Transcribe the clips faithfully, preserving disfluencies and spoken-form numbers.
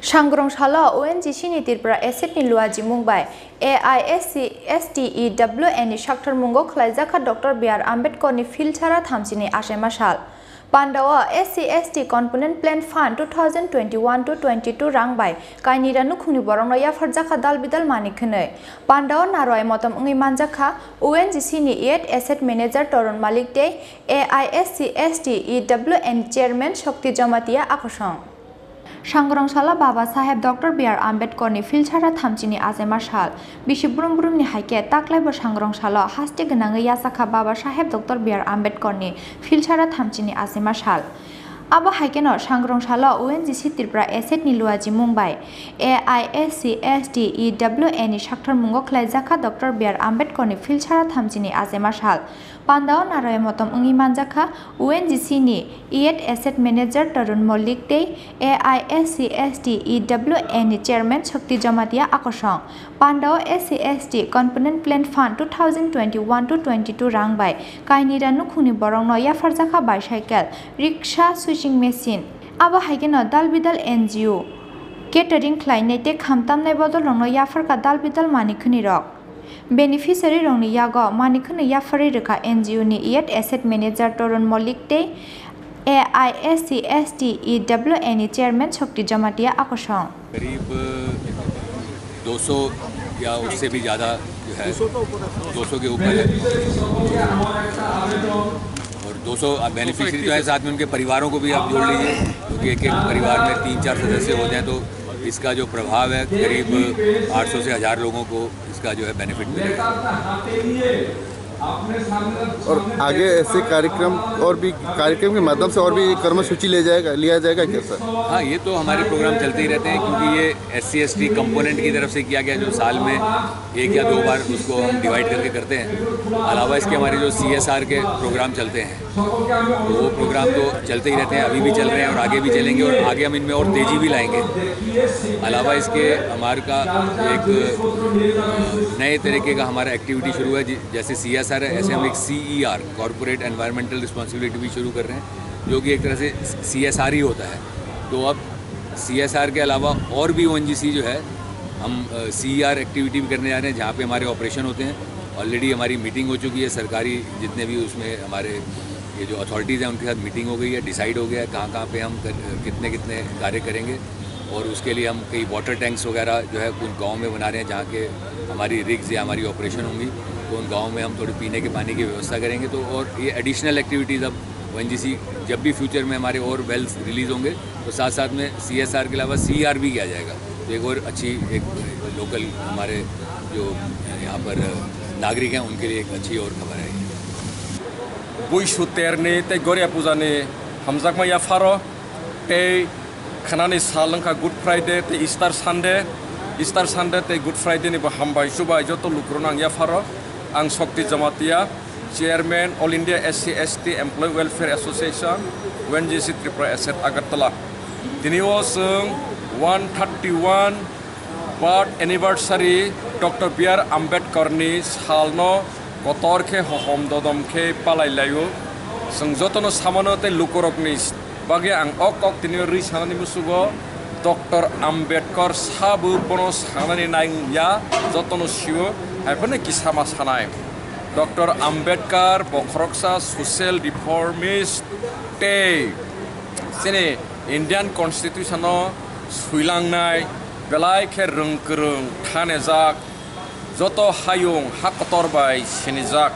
Sangrong salo O N G C ni Tripura Asset ni luajimung bai A I S C S T E W A ni sakthar mungo khwlaijakha Doctor B R Ambedkar ni Philchara thamchi ni achaima sal. Pandao S C S T Component Plan Fund two thousand twenty-one to twenty-two rang bai kainwira nukhungni borokno yapharjakha dal bidal manwi khwnwi. Pandao narwai motom wngwi manjakha O N G C ni Eight Asset Manager Torun Malik tei A I S C S T E W A ni Chairman Shakti Jamatia akosong. Sangrong salo Baba Saheb Doctor B R Ambedkar ni Philchara thamchi ni achaima sal. Bisi brum brum ni hai khe taklai bo sangrong salo haste gwnangwi yachakha Baba Saheb Doctor B R Ambedkar ni Philchara thamchi ni achaima sal. Abo hai kheno sangrong salo O N G C Tripura Asset ni luajimung bai A I S C S T E W A ni sakthar mungo khwlaijakha Doctor B R Ambedkar ni Philchara thamchi ni achaima sal. Pandao narwai motom wngwi manjakha O N G C ni Eight Asset Manager Tarun Malik tei A I S C S T E W A ni Chairman Shakti Jamatia akosong. Pandao S C S T Component Plan Fund two thousand twenty-one to twenty-two rang bai kainwira nukhungni borokno yapharjakha bicycle, rickshaw, switching machine. Abo hai kheno dal bidal N G O catering khlainai tei khamtamnai bodolrokno yapharkha dal bidal manwi khwnwi rok. Beneficiary rokni yago manwi khwnwi yapharwi rwkha N G O ni Eight Asset Manager Torun Malik tei A I S C S T E W A ni Chairman Shakti Jamatia akosong. करीब दो सौ या उससे भी ज़्यादा जो है, दो सौ के ऊपर है। और दो सौ, आप बेनिफिशरी तो है, साथ में उनके परिवारों को भी आप जोड़ लीजिए, क्योंकि एक एक परिवार में तीन चार सदस्य होते हैं, तो इसका जो प्रभाव है, करीब आठ सौ से हज़ार लोगों को इसका जो है बेनिफिट मिलेगा। और आगे ऐसे कार्यक्रम और भी, कार्यक्रम के माध्यम से और भी कर्मसूची ले जाएगा, लिया जाएगा क्या सर? हाँ, ये तो हमारे प्रोग्राम चलते ही रहते हैं, क्योंकि ये S C S T component की तरफ से किया गया, जो साल में एक या दो बार उसको हम डिवाइड करके करते हैं। अलावा इसके हमारे जो सी एस आर के प्रोग्राम चलते हैं, तो वो प्रोग्राम तो चलते ही रहते हैं, अभी भी चल रहे हैं और आगे भी चलेंगे और आगे हम इनमें और तेज़ी भी लाएंगे। अलावा इसके हमारे का एक, अ, नए तरीके का हमारा एक्टिविटी शुरू है, जि-, जैसे सी एस आर है, ऐसे हम एक C E R, corporate environmental responsibility भी शुरू कर रहे हैं, जो कि एक तरह से सी एस आर ही होता है। तो अब सी एस आर के अलावा और भी ओ एन जी सी जो है, हम, अ, सी ई आर एक्टिविटी भी करने जा रहे हैं, जहाँ पे हमारे ऑपरेशन होते हैं। ऑलरेडी हमारी मीटिंग हो चुकी है, सरकारी जितने भी उसमें हमारे ये जो अथॉरिटीज़ हैं, उनके साथ मीटिंग हो गई है, डिसाइड हो गया है कहाँ-कहाँ पे हम कर, कितने-कितने कार्य करेंगे। और उसके लिए हम कई वाटर टैंक्स वगैरह जो है उन गाँव में बना रहे हैं, जहाँ के हमारी रिग्स या हमारी ऑपरेशन होंगी, तो उन गाँव में हम थोड़ी पीने के पानी की व्यवस्था करेंगे। तो और ये एडिशनल एक्टिविटीज़ अब ओ एन जी सी जब भी फ्यूचर में हमारे और वेल्स रिलीज होंगे, तो साथ-साथ में सी एस आर के अलावा सी ई आर भी किया जाएगा। तो एक और अच्छी, एक लोकल हमारे जो यहाँ पर नागरिक हैं, उनके लिए एक अच्छी और खबर है। Buisu terni tei Goria Puja ni hamjakma yapharo tei khanani sal wngkha Good Friday tei Easter Sunday. Easter Sunday tei Good Friday ni bo hambai chubai joto lukurokno ang yapharo. Ang Shakti Jamatia, Chairman, All India S C S T Employee Welfare Association, O N G C Tripura Asset Agartala. Tini o chwng one thirty-one birth anniversary Doctor B R Ambedkar ni salno kotor khe hohom dodom khe palai laio. Chwng jotono samano tei lukurokni bagwi ang o kok tini rwi sanani musugo, Doctor Ambedkar sabo bono sanani nai wngya, jotono sio, hai phano kisa ma sanai. Doctor Ambedkar bo khoroksa social reformist tei chini Indian Constitution o swilangnai, belai khe rwng kwrwng thanejak, joto hayung ha kotor bai sinijak.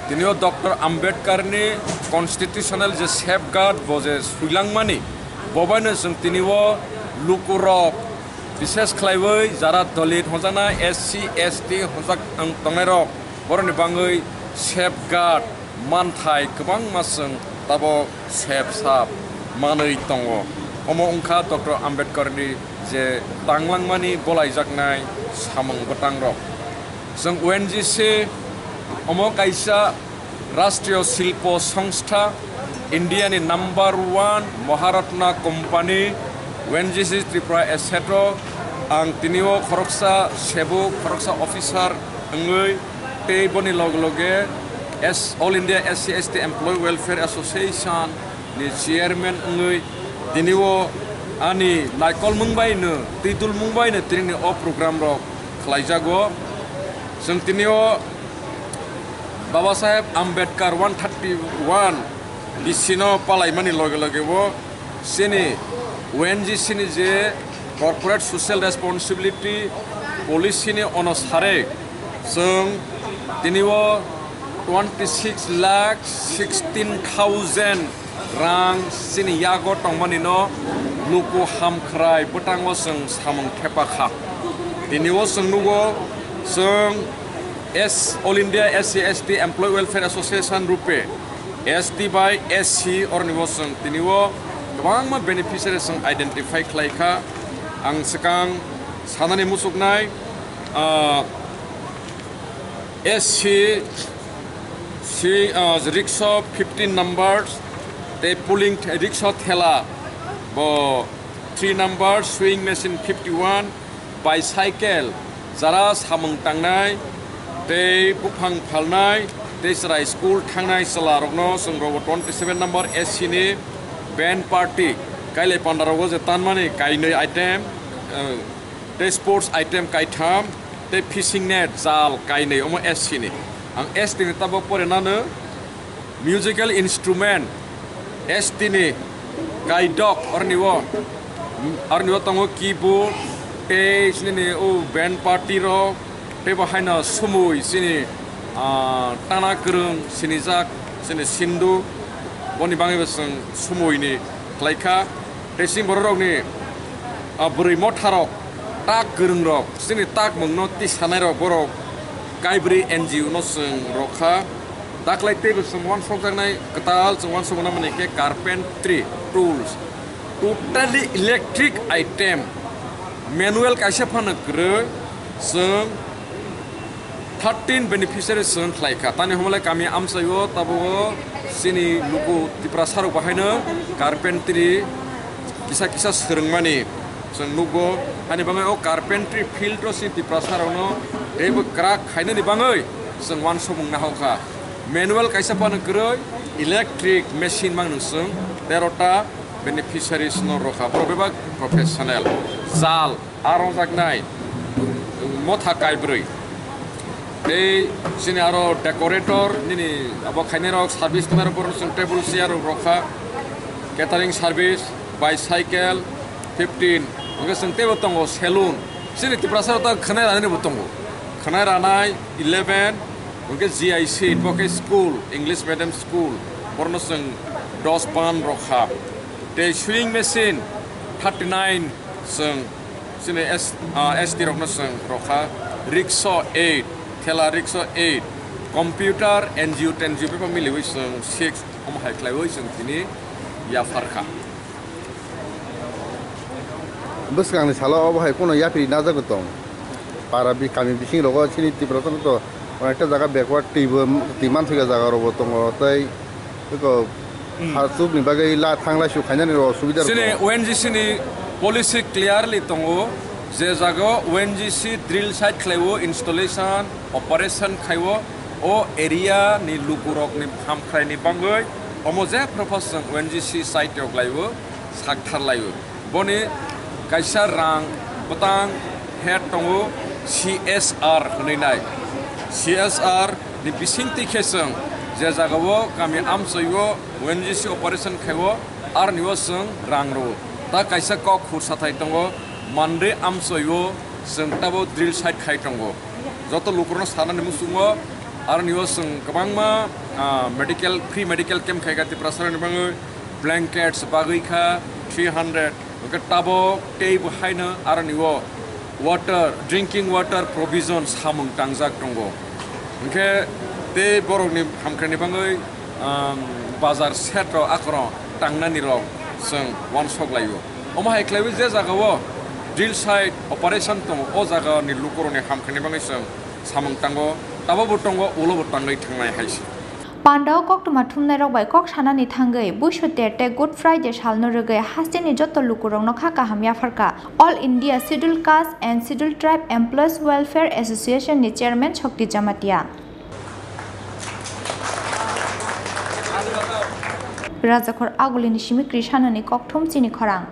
Tini o Doctor Ambedkar ni constitutional je safeguard bo je swilang mani, bo bai no chwng tini o luku rok, bishes khlaiwi jara Dalit hwnjaknai, S C, S T hwnjak ang tongnai rok, borok ni bangwi safeguard manthai kwbangma chwng tabok sep sap manwi tongo. Omo wngkha Doctor Ambedkar ni je tanglangmani bolaijaknai samung bwtang rok. Chwng O N G C omo kaisa Rashtriya Silpo Songstha, India ni number one Maharatna Company, O N G C Tripura Asset o ang tini o khoroksa sebuk, khoroksa officer wngwi tei boni loge loge S-, All India S C S T Employee Welfare Association ni chairman wngwi tini o Ani naikolmung bai no, twidulmung bai no tini o program rok khlaijago. Chwng tini o Baba Saheb Ambedkar one thirty one bisino palaimani loge loge o chini O N G C ni je Corporate Social Responsibility Policy ni onusare chwng tini o twenty six lakh sixteen thousand rang chini yago tongmani no luku hamkhrai bwtango chwng samung thepa kha. Tini o chwng nugo chwng S, All India S C S T Employee Welfare Association rupe S T bai S C orni o chwng tini o kwbangma beneficiary chwng identify khlai kha. Ang swkang sanani muchuknai, ah, S C, si, ah, rickshaw fifteen numbers, tei pulling th-, rickshaw thela bo three number, sewing machine fifty one, bicycle, jara samung tangnai, tei buphang phalnai, tei chwrai school thangnai chwla rokno chwng rogo twenty seven number S C ni band party, kailai panda rogo je tanmani kainwi item, eh, tei sports item kaitham, tei fishing net, jal kainwi, omo S C ni. Ang S T ni tabok pore nano musical instrument, S T ni kaidok, orni o, orni o tongo keyboard, tei chini o band party rok, tei bo haino sumui chini, ah, tana kwrwng sinijak, chini sindu, boni bagwi bo chwng sumui ni khlai kha. Tei chini borok rokni, ah, bwrwi motha rok, tak kwrwng rok, chini tak mungno tisanai rok, borok kaibrwi N G O no chwng rw kha. Daklai teibo chwng uansukjaknai kwtal chwng uansukna mani khe carpentry tools, totally electric item, manual kaisa phano kwrwi chwng thirteen beneficiary chwng khlai kha. Tani hwnba le kami amchaio tabukbo chini luku Tiprasa rok bahaino carpentry kisa kisa swrwngmani chwng nukgo. Hani bagwi o carpentry field o chini Tiprasa rokno teibo kwrak khainani bagwi chwng uansukmung nahok kha. Manual kaisa phano kwrwi, electric machine mang nung chwng tero ta beneficiaries no rw kha. Borok bebak professional, jal, aro jaknai, motha kaibrwi. Tei chini aro decorator, nini abo khainai rok service tongnai rok, borok chwng table chair rok rw kha. Catering service, bicycle, fifteen. Hwnkhe chwng teibo tongo salon. Chini Tiprasa rok ta khwnai rani bo tongo. Khwnai ranai eleven, hwnkhe G I C, bo khe school, English medium school. Borokno chwng dos ban rw kha. Tei sewing machine thirty nine chwng chini S, ah, S T rokno chwng rw kha, rickshaw eight, thela rickshaw eight, computer, N G O, ten G O bebak miliwi chwng six, omo hai khlaiwi chwng tini yaphar kha. Bwskangni salo obo hai phano yapri najagwi tong. Para bi-, kami bising rogo chini Tiprasa to onekta jaga backward twi bo, twi mansukya jaga rogo tongo tei eko Hmm. Hasukni bagwi la thanglai su khainani rw subida rw Chini tongo. O N G C ni policy clearly tongo, je jaga O N G C drill site khlaiwo, installation, operation khaiwo, o area ni lukurokni hamkhraini bagwi omo je purpose chwng O N G C site rok laiwo, sakthar laiwo. Boni kaisa rang bwtang head tongo C S R hwnwi nai. C S R ni bisingtwi khe chwng je jagao kami amchoio O N G C operation khaiwo, aroni o chwng rang rwo. Ta kaisa kok khursa thai tongo, manrwi amchoio chwng tabo drill site khai tongo. Joto lukurokno sanani muchungo, aroni o chwng kwbangma, ah, medical, free medical camp khaikha Tiprasarokni bagwi, blankets bagwi kha three hundred, hwnkhe tabok tei bo haino aroni o water, drinking water provision samung tangjak tongo. Hwnkhe tei borokni hamkrai ni bagwi, um, bazar set rok akhoro tangnani rok chwng uansuk laio. Omo hai khlaiwi je jagao drill site operation tongo, o jagani lukurokni hamkrai ni bagwi chwng samung tango, tabo bo tongo, ulo bo tangwi thangnai hai se. Pandao koktwma thumnairok bai kok sanani thangwi, Buisu Ter tei Good Friday salno rwgwi hasteni joto lukurokno kha kaham yapharkha All India Scheduled Caste and Scheduled Tribe Employees Welfare Association ni Chairman Shakti Jamatia. Rajakhor Agulini simi Krishanani kokthum chini khorang.